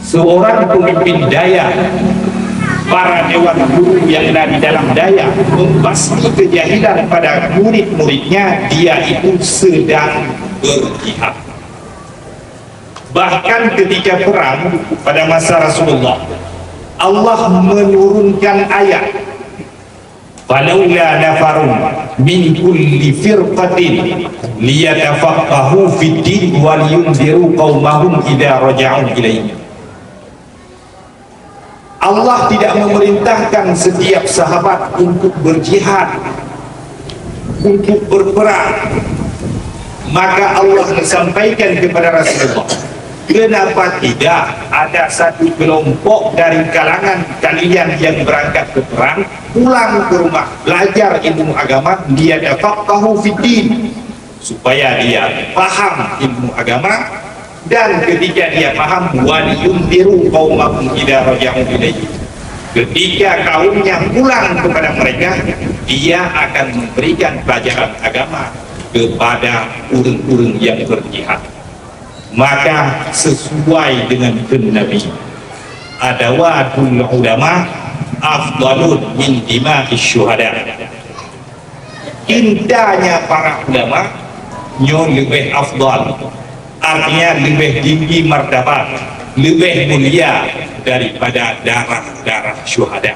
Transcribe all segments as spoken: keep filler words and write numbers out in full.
Seorang pemimpin dayah, para dewan guru yang ada di dalam dayah membasmi kejahilan pada murid-muridnya, dia itu sedang berjihad. Bahkan ketika perang pada masa Rasulullah, Allah menurunkan ayat, "Falaula nafarun min kulli firqatin liyatafaqahu fid din wa liyunziru qaumahum idza raja'u ilaihim." Allah tidak memerintahkan setiap sahabat untuk berjihad, untuk berperang. Maka Allah menyampaikan kepada Rasulullah, "Kenapa tidak ada satu kelompok dari kalangan kalian yang berangkat ke perang, pulang ke rumah, belajar ilmu agama, liyatafaqahu fid din, supaya dia paham ilmu agama, dan ketika dia paham, wa liyunziru qaumahum idza raja'u ilaihim, ketika kaumnya pulang kepada mereka, dia akan memberikan pelajaran agama kepada ureuëng-ureuëng yang berjihad." Maka sesuai dengan kheun Nabi, "Adawatul ulama afdalun min dima'i syuhada." Cintanya para ulama nyoe leubeh afdal, artinya leubeh tinggi martabat, leubeh mulia daripada darah-darah syuhada.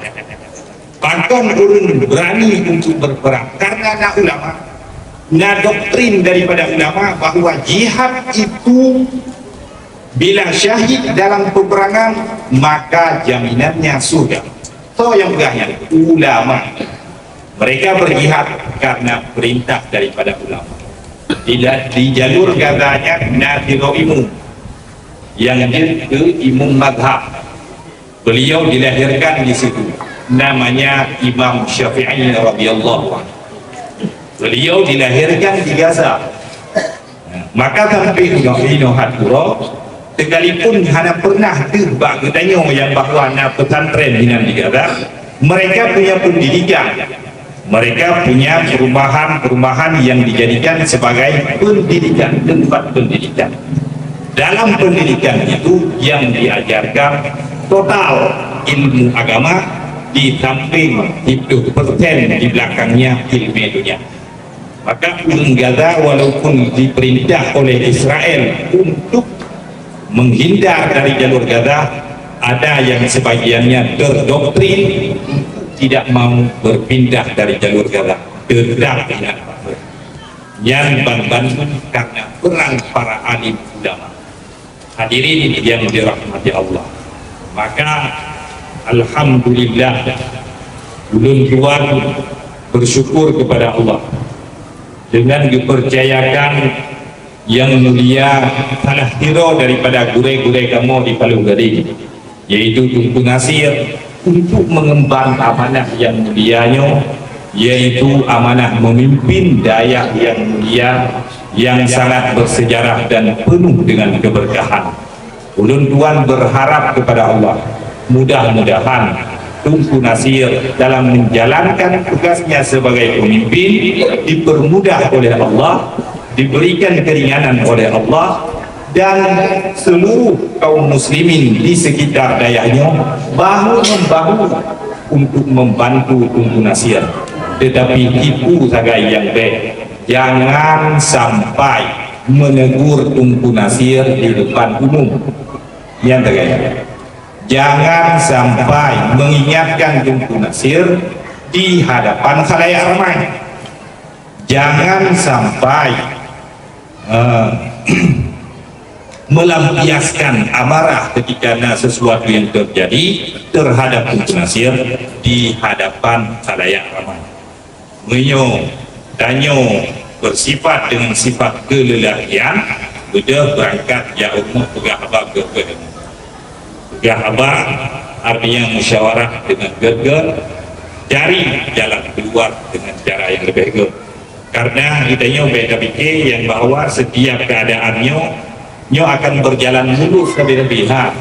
Pakon ureuëng berani untuk berperang? Karena na ulama, na doktrin daripada ulama bahwa jihad itu bila syahid dalam peperangan, maka jaminannya surga. Toh nyang peugah nyan? Ulama. Mereka berjihad karena perintah daripada ulama. Di, di jalur Gaza nyan na sidroe imum nyang jeuet keu imum mazhab. Beliau dilahirkan di situ. Namanya Imam Syafi'i radhiyallahu anhu. Beliau dilahirkan di Gaza. Maka sampai inoe, inoe hat uroe, sekalipun hana pernah deuh bak geutanyoe nyang bahwa na pesantren hinan di Gaza, mereka punya pendidikan, mereka punya perumahan-perumahan yang dijadikan sebagai pendidikan, tempat pendidikan. Dalam pendidikan itu yang diajarkan total ilmu agama, di samping tujuh puluh persen di belakangnya ilmu dunia. Maka ureuëng Gaza walaupun diperintah oleh Israel untuk menghindar dari jalur Gaza, ada yang sebagiannya terdoktrin untuk tidak mau berpindah dari jalur Gaza, tetap ingat. Nyan ban-ban karena perang para alim ulama. Hadirin yang dirahmati Allah, maka alhamdulillah, ulôn tuan bersyukur kepada Allah dengan dipercayakan yang mulia salah sidroe daripada gurée-gurée kamoe di Palu Gading, yaitu Teungku Nasir, untuk mengemban amanah yang mulia nyoe, yaitu amanah memimpin dayah yang mulia, yang sangat bersejarah dan penuh dengan keberkahan. Ulôn tuan berharap kepada Allah, mudah-mudahan Teungku Nasir dalam menjalankan tugasnya sebagai pemimpin dipermudah oleh Allah, diberikan keringanan oleh Allah, dan seluruh kaum muslimin di sekitar dayah nyoe bahu-membahu untuk membantu Teungku Nasir. Tetapi tipu sagai nyang bék, jangan sampai menegur Teungku Nasir di depan umum. Nyan sagai. Jangan sampai mengingatkan Teungku Nasir di hadapan khalayak ramai. Jangan sampai, eh, melampiaskan amarah ketika na sesuatu yang terjadi terhadap Teungku Nasir di hadapan khalayak ramai. Meunyoe tanyoe bersifat dengan sifat kelelakian, beudôh beurangkat jak rumoh peugah haba gét-gét. Peugah haba artinya musyawarah dengan gét-gét, cari jalan keluar dengan cara yang lebih gét. Karena geutanyoe bék tapike nyang bahwa setiap keadaan nyoe, nyoe akan berjalan mulus sabe-sabe. Ha,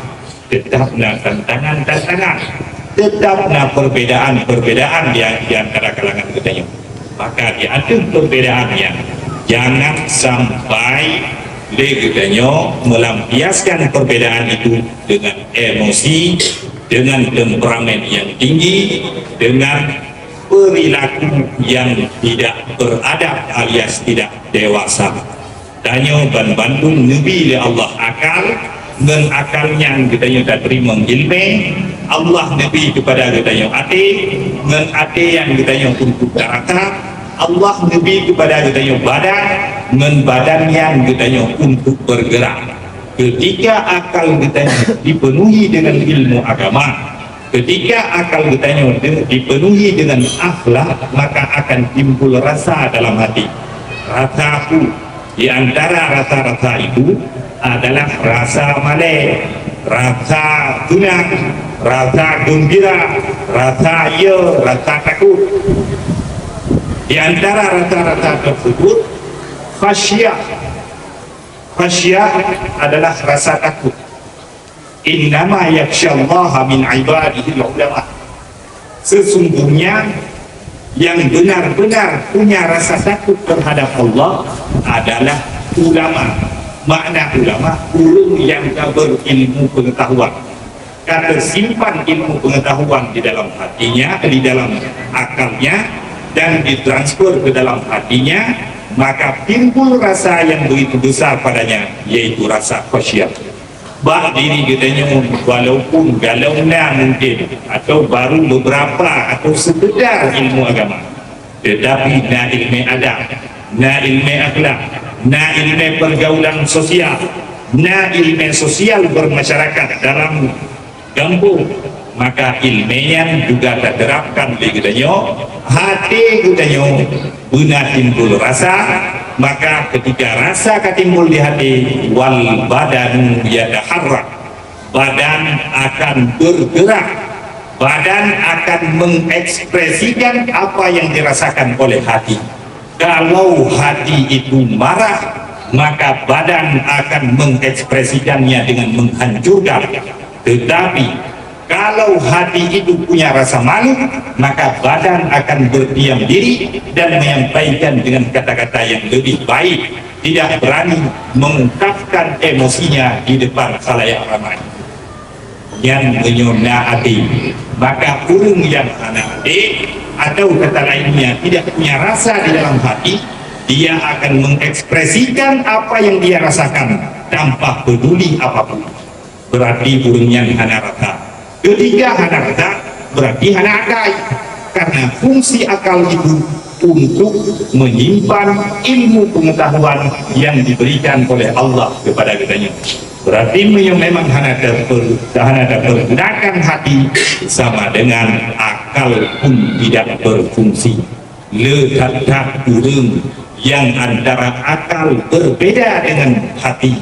tetap na tantangan-tantangan, tetap na perbedaan-perbedaan di, di antara kalangan geutanyoe. Maka di ateueh perbedaan nyan, jangan sampai Lé geutanyoe melampiaskan perbedaan itu dengan emosi, dengan temperamen yang tinggi, dengan perilaku yang tidak beradab alias tidak dewasa. Tanyoe ban bandum neubi lé Allah akal, ngon akal nyan geutanyoe tateurimong ileumé. Allah neubi keupada geutanyoe até, ngon até nyan geutanyoe untuk tarasa. Allah neubi keupada geutanyoe badan, ngon badan nyan geutanyoe untuk bergerak. Ketika akal geutanyoe dipenuhi dengan ilmu agama, ketika akal geutanyoe di-, dipenuhi dengan akhlak, maka akan timbul rasa dalam hati. Rasa aku, di antara rasa-rasa itu adalah rasa malée, rasa tunang, rasa gembira, rasa ya, rasa takut. Di antara rasa-rasa tersebut, khasyah. Khasyah adalah rasa takut. "Innama yakhsyallaha min ibadihil ulama." Sesungguhnya yang benar-benar punya rasa takut terhadap Allah adalah ulama. Makna ulama, ureuëng yang ka berilmu pengetahuan. Ka tersimpan ilmu pengetahuan di dalam hatinya, di dalam akalnya, dan ditransfer ke dalam hatinya, maka timbul rasa yang begitu besar padanya, yaitu rasa khasyah. Bak diri geutanyoe, walaupun galom na mungkin, atau baru beberapa atau sekedar ilmu agama, tetapi na ilmu adab, na ilmu akhlak, na ilmu pergaulan sosial, na ilmu sosial bermasyarakat dalam gampông, maka ilmu nyan juga taterapkan lé geutanyoe, hati geutanyoe beuna timbul rasa, maka ketika rasa ka timbul di hati, wal badanu yataharrak, badan akan bergerak, badan akan mengekspresikan apa yang dirasakan oleh hati. Kalau hati itu marah, maka badan akan mengekspresikannya dengan menghancurkan. Tetapi, kalau hati itu punya rasa malu, maka badan akan berdiam diri dan menyampaikan dengan kata-kata yang lebih baik, tidak berani mengungkapkan emosinya di depan khalayak ramai. Nyan meunyoe na até, maka ureuëng nyang hana até, atau kata lainnya tidak punya rasa di dalam hati, dia akan mengekspresikan apa yang dia rasakan tanpa peduli apapun. Berarti ureuëng nyan hana rasa. Ketika hana rasa, berarti hana akai. Karena fungsi akal itu untuk menyimpan ilmu pengetahuan yang diberikan oleh Allah kepada geutanyoe. Berarti meunyoe memang hana terper-, hana terpergunakan hati, sama dengan akal pun tidak berfungsi. Le that-that ureuëng nyang antara akal berbeda dengan hati,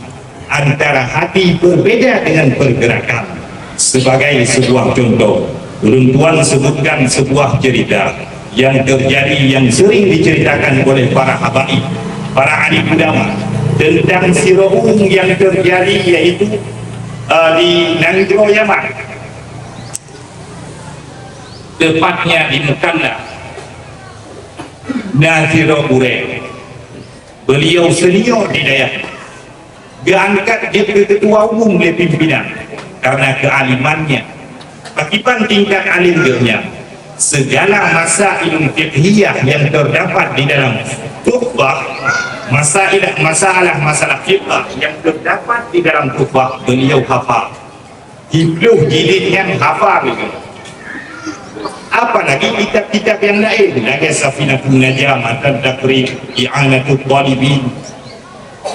antara hati berbeda dengan pergerakan. Sebagai sebuah contoh, ulôn tuan sebutkan sebuah cerita yang terjadi, yang sering diceritakan oleh para habaib, para alim ulama, tentang sidroe ureuëng yang terjadi, yaitu, eh, di nanggroe Yaman, tepatnya di Mukalla. Na sidroe gurée, beliau senior di dayah, geuangkat jeuet keu ketua umum lé pimpinan karena keualimannya. Pakriban tingkat alim geuhnyan, segala masail fiqhiyah yang terdapat di dalam tuhfah, masalah, masalah-masalah fiqh yang terdapat di dalam tuhfah, beliau hafal. Siplôh jilid nyan hafal. Apalagi kitab-kitab nyang laén, lagée Safinatun Najah, Matan Taqrib, I'anatut Talibin,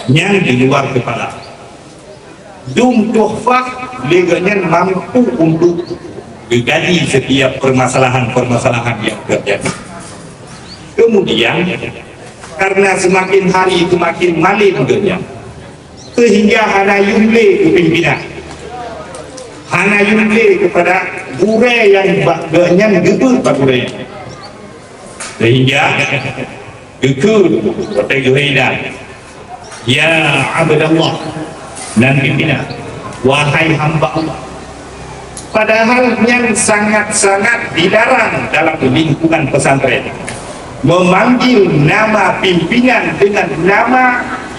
nyang di luar kepala. Dum tuhfah lé geuhnyan mampu untuk geugaji setiap permasalahan-permasalahan yang terjadi. Kemudian, karena semakin hari semakin malém geuhnyan, sehingga hana yum lé keu pimpinan, hana yum lé keupada gurée nyang bak geuhnyan geubeuet bak gurée. Sehingga geukheun watée geuhina, "Ya Abdallah," nan pimpinan, "Wahai hamba Allah." Padahal nyan sangat-sangat dilarang dalam lingkungan pesantren, memanggil nama pimpinan dengan nama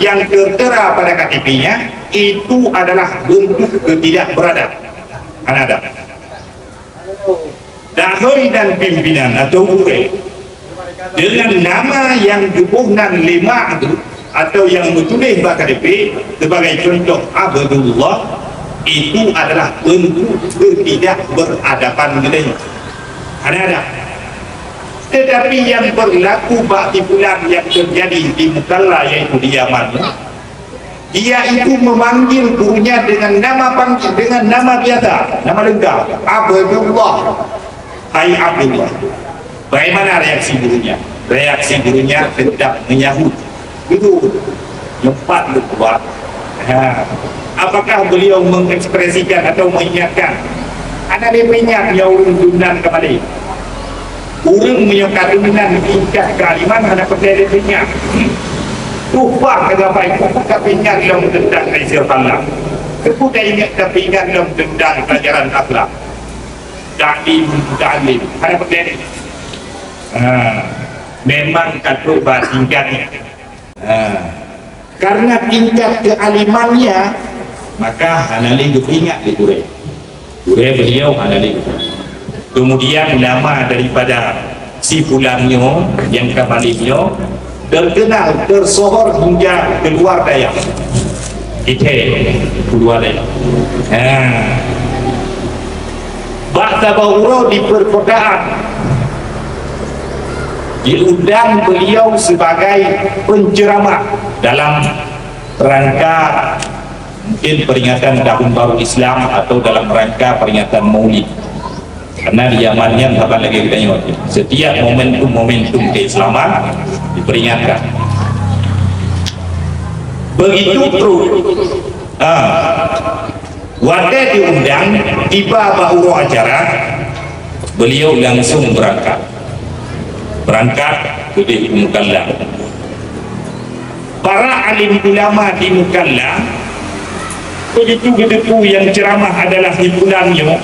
yang tertera pada K T P-nya itu adalah bentuk ketidakberadab. Hana adab. Dahôi dan pimpinan atau gurée dengan nama yang geuboh nan lé mak tu atau yang meutuléh bak K T P sebagai contoh Abdullah, itu adalah bentuk ketidakberadaban geutanyoe. Hana adab. Tetapi yang berlaku bak si fulan yang terjadi di musalla, yaitu di Yaman, dia itu memanggil gurunya dengan nama panggi-, dengan nama biasa, nama lengkap, Abdullah. Hai Abdullah. Bagaimana reaksi gurunya? Reaksi gurunya tetap menyahut. Betul. Nyempat lu kuat. Ha. Apakah beliau mengekspresikan atau mengingatkan? Hana lé peuingat nyoe ureueng dum nan keumalé. Ureueng meunyoe ka dum nan tingkat kealiman hana peureulée lé peuingat. Tumpah keu gapai, keupeue ka peuingat lom teuntang tafsir Allah. Keupeue ka ingat ka peuingat lom teuntang pelajaran akhlak. Taklim, muta'allim. Hana peureulée. Ha. Memang ka trok bak tingkat nyan. Ha. Karena tingkat kealimannya, maka hana lé geupeuingat lé gurée. Gurée beliau hana lé geupeuingat. Kemudian nama daripada si fulan nyoe nyang ka malém nyoe terkenal, tersohor hingga keluar dayah. Ithée, keluar dayah. Ha. Bak saboh uroe di perkotaan, diundang beliau sebagai penceramah dalam rangka mungkin peringatan Tahun Baru Islam atau dalam rangka peringatan Maulid. Karena di zaman nyan saban lagée geutanyoe, setiap momentum-momentum keislaman diperingatkan. Begitu trok, ah, watée diundang, tiba bak uroe acara, beliau langsung berangkat. Berangkat keudeh u musalla. Para alim ulama di musalla, begitu geuteupeue nyang ceramah adalah si fulan nyoe,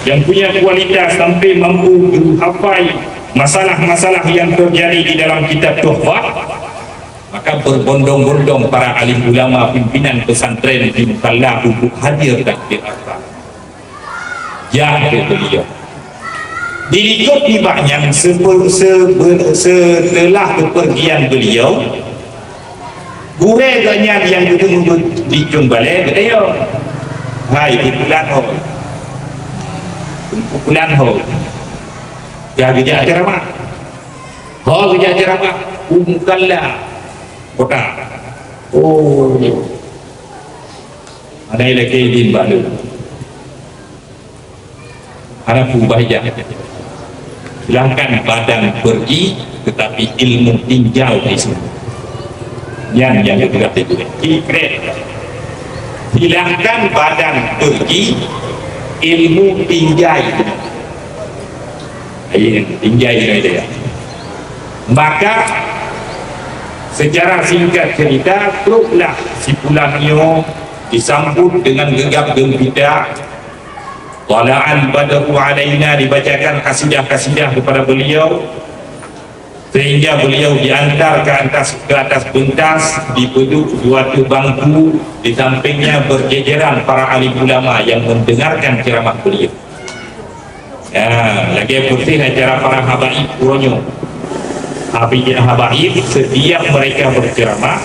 nyang punya kualitas sampai mampu geuhafai masalah-masalah yang terjadi di dalam kitab Tuhfah, maka berbondong-bondong para alim ulama pimpinan pesantren di musalla untuk hadir dan diarahkan. Jah keu beliau. Dilikot nibak nyan sepe-, sebe-, setelah kepergian beliau, gurée geuh nyan nyang geuteumeung di ujong balée geutanyong, "Hai, si fulan ho? Si fulan ho? Ka geujak ceramah?" "Ho, geujak ceramah u musalla kota." "Oh. Hana ilakée idin bak lôn. Hana peue ubah ijak. Silahkan badan pergi, tetapi ilmu tinggal di sini." Nyan nyang geupeugah lé gurée. Sikrek. "Silahkan badan pergi, ilmu tinggai." Iya, tinggai nyoe dia. Maka, secara singkat cerita, troklah si fulan nyoe disambut dengan gegap gempita. "Tala'al badru alaina," dibacakan kasidah-kasidah kepada beliau, sehingga beliau diantar ke atas, ke atas pentas, dipeuduek dua teuk bangku, di sampingnya berjejeran para alim ulama yang mendengarkan ceramah beliau. Ya, lagée peue acara para habaib uroe nyoe. Habaib, habaib, setiap mereka berceramah,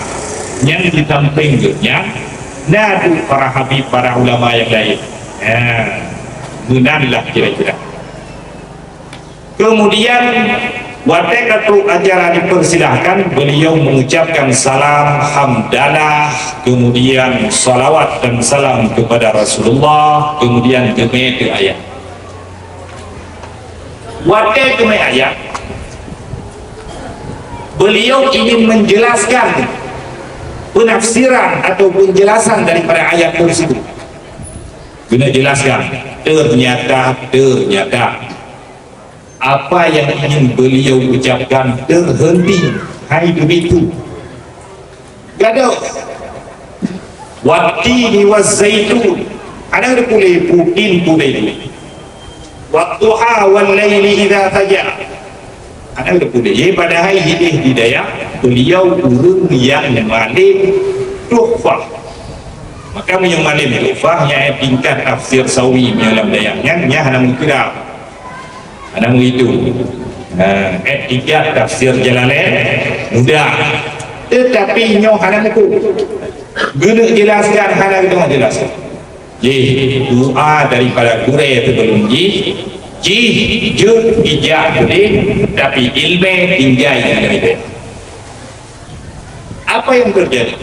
nyang di samping geuh nyan, na duek para habib, para ulama yang lain. Ya, meunan lah kira-kira. Kemudian, watée ka trok acara dipersilahkan, beliau mengucapkan salam, hamdalah, kemudian salawat dan salam kepada Rasulullah, kemudian geumé teuk ayat. Watée geumé ayat, beliau ingin menjelaskan penafsiran atau penjelasan daripada ayat tersebut. Keuneuk jelaskan, ternyata, ternyata, apa yang ingin beliau ucapkan terhenti hai begitu. Gadôh. "Wattini wazzaitun." Hana geuteupeue lé peue tin, peue zaitun. "Wadduha wallaili idza saja." Hana geuteupeue lé. Ye, padahai hideh di dayah, Beliau ureuëng nyang malém tuhfah. Maka meunyoe malém tuhfah, nyan tingkat tafsir Sawi meunyoe lam dayah nyan, nyan hana meukeurah. Hana meuitu. Ha, eh, tiga tafsir Jalalain mudah. Tetapi nyoe hana muku. Geuneuk jelaskan hana geuneuk jelaskan. Jih doa daripada gurée sebelum jih, jih jeuet ijak boleh, tapi ilmu tinggai di gurée. Apa yang terjadi?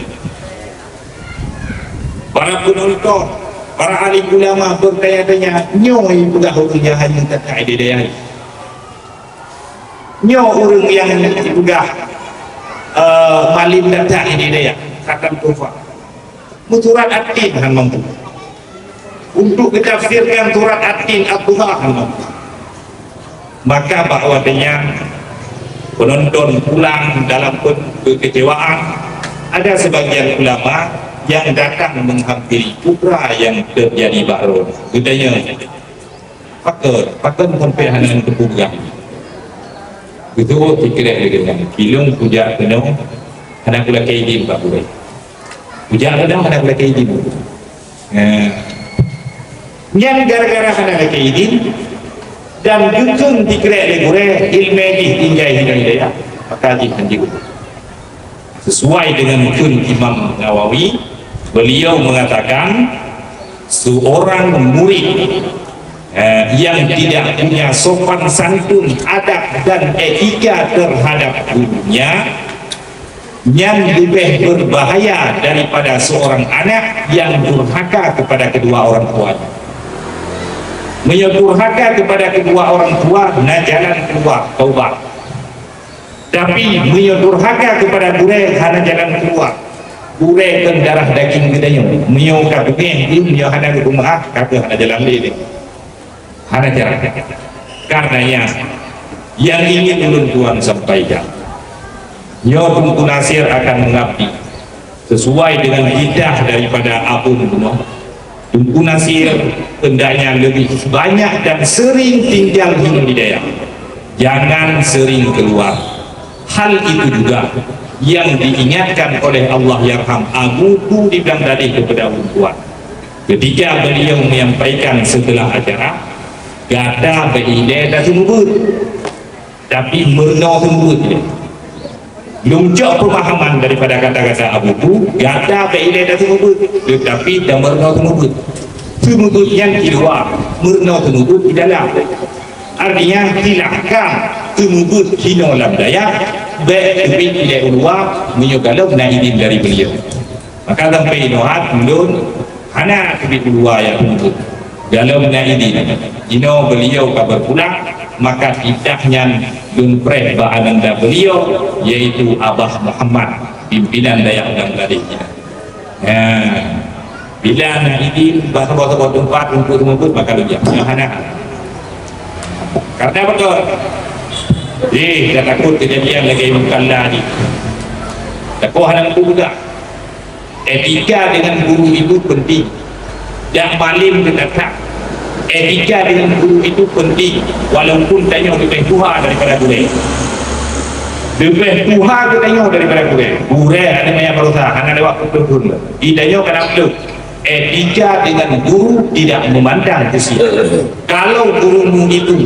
Para penonton, para alim ulama bertanya-tanya, nyoe peugah ureuëng nyang hana teuka di dayah. Nyoe ureuëng nyang peugah, eh, malém teuka di dayah, khatam tuhfah. Meusurat At-Tin hana mampu. Untuk geutafsirkan surat At-Tin, At-Tuha, maka bak watée nyan penonton pulang dalam peue kekecewaan. Ada sebagian ulama yang datang menghampiri putra yang terjadi bak droe. Geutanyong, "Pakon, pakon sampai hana teupeu peugah?" Geuteuôt sikrek lagée nyan, "Ilôn kujak keunoe hana kulakée idin bak gurée." Kujak keunoe hana kulakée idin. Eh. Nyan gara-gara hana lakée idin dan geukheun sikrek lé gurée, ilmu jih tinggai hinoe di dayah, maka jih hana jiguna. Sesuai dengan kheun Imam Nawawi, beliau mengatakan, seorang murid, eh, yang tidak punya sopan santun, adab dan etika terhadap gurunya, nyan leubeh berbahaya daripada seorang anak yang durhaka kepada kedua orang tuanya. Meunyoe durhaka kepada kedua orang tua, na jalan keluar, taubat. Tapi meunyoe durhaka kepada gurée, hana jalan keluar. Gurée kon darah daging geutanyoe. Meunyoe ka beungéh, meunyoe hana geupeumaáh, ka kheueh hana jalan lé. Hana cara. Karena nyan, yang ingin ulôn tuan sampaikan, nyoe Teungku Nasir akan mengabdi sesuai dengan lidah daripada Abon bunoe. Teungku Nasir hendaknya lebih banyak dan sering tinggal hinoe di dayah. Jangan sering keluar. Hal itu juga yang diingatkan oleh Allahyarham Abu Tu di Blang Dadeh kepada ulôn tuan. Ketika beliau menyampaikan setelah acara, gata beu ilée taseumeubeuet, tapi meurunoe seumeubeuet. Lôn cok peumahaman daripada kata-kata Abu Tu, gata beu ilée taseumeubeuet, tetapi tameurunoe seumeubeuet. Seumeubeuet nyan di luwa, meurunoe seumeubeuet di dalam. Artinya, silahkan seumeubeuet hinoe lam dayah, bék teubiet ilée u luwa, meunyoe galom na idin dari beliau. Maka sampai inoe hat ulôn hana teubiet u luwa jak seumeubeuet. Galom na idin. Inoe beliau ka berpulang, maka titah nyan lôn preh bak ananda beliau, yaitu Abah Muhammad, pimpinan dayah Blang Dadeh nyan. Nah, bila na idin bak saboh-saboh teumpat untuk seumeubeuet, maka lôn jak. Nyang hana. Karena beutôi. Eh, dah takot kejadian lagée Mukalla ni. Takot hana mampu peugah. Etika dengan guru itu penting. Jak malem geutatap. Etika dengan guru itu penting, walaupun tanyoe leubeh tuha daripada gurée. Leubeh tuha geutanyoe daripada gurée. Gurée hana banyak barosa, hana lewat peuet thon. Di tanyoe kadang peuet. Etika dengan guru tidak memandang usia. Kalau gurumu itu,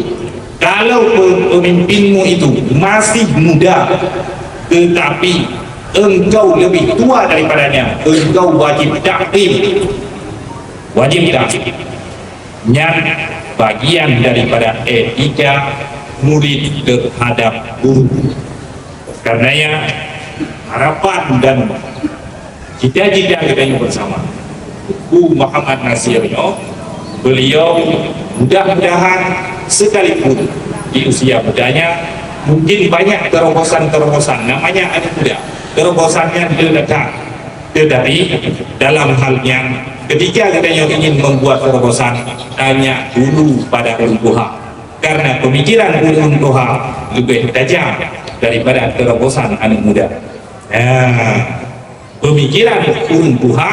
kalau pe-, pemimpinmu itu masih muda, tetapi engkau lebih tua daripadanya, engkau wajib takdim. Wajib takdim. Nyan bagian daripada etika murid terhadap guru. Karena ya, harapan dan cita-cita kita yang bersama, Teungku Muhammad Nasir nyoe, beliau mudah-mudahan sekalipun di usia mudanya, mungkin banyak terobosan-terobosan, namanya anak muda, terobosannya dia datang. Tetapi dalam hal yang ketika kita yang ingin membuat terobosan, tanya dulu pada orang tua. Karena pemikiran ureuëng tuha leubeh tajam daripada terobosan aneuk muda. Nah, pemikiran ureuëng tuha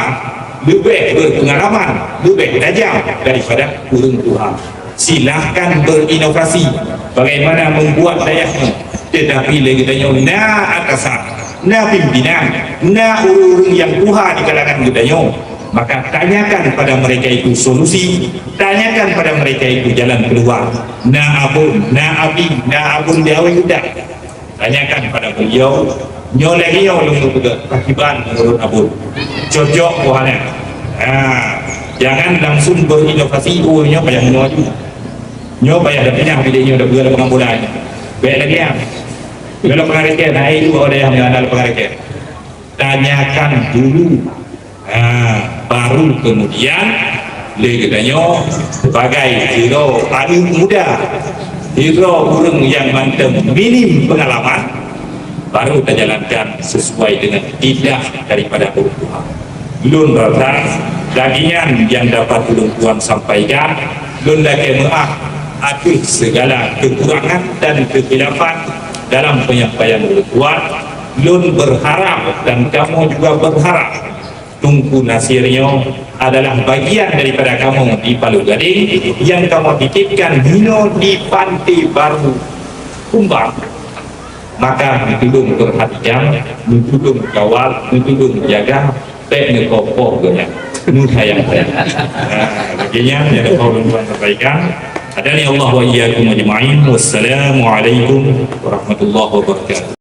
leubeh berpengalaman, leubeh tajam daripada ureuëng tuha. Silahkan berinovasi bagaimana membuat dayahmu, tetapi lagi tanyoe na atasan. Na pimpinan, na ureuëng-ureuëng nyang tuha di kalangan geutanyoe, maka tanyakan pada mereka itu solusi, tanyakan pada mereka itu jalan keluar. Na Abon, na Abi, na Abon di awai udah. Tanyakan pada beliau, nyoe lagée nyoe lôn geupeugah, pakiban menurut Abon. Cocok buhana. Ha, jangan langsung berinovasi, oh nyoe payah nyoe aju. Nyoe payah dah pinah bilik nyoe dah beureulah pengambulan. Baik lagi ya. Kalau pengarekeh, nah itu ada yang ada pengarekeh. Tanyakan dulu. Ha, baru kemudian lé geutanyoe sebagai sidroe aneuk muda, sidroe ureuëng nyang mantong minim pengalaman, baru tajalankan sesuai dengan lidah daripada ureuëng tuha. Lôn rasa lagée nyan nyang dapat ulôn tuan sampaikan. Lôn lakée meuáh ateueh segala kekurangan dan kekhilafan dalam penyampaian ulôn tuan. Lôn berharap dan kamoe juga berharap Teungku Nasir nyoe adalah bagian daripada kamoe di Palu Gading nyang kamoe titipkan hino di Pantai Baru Kumbang. Maka neutulông perhatikan, neutulông kawal, neutulông jaga, bék neukopoh geuh nyan. Neusayang-sayang. Nah, lagée nyan nyang dapat ulôn tuan sampaikan. Hadani Allah wa iyyakum ajma'in. Wassalamualaikum warahmatullahi wabarakatuh.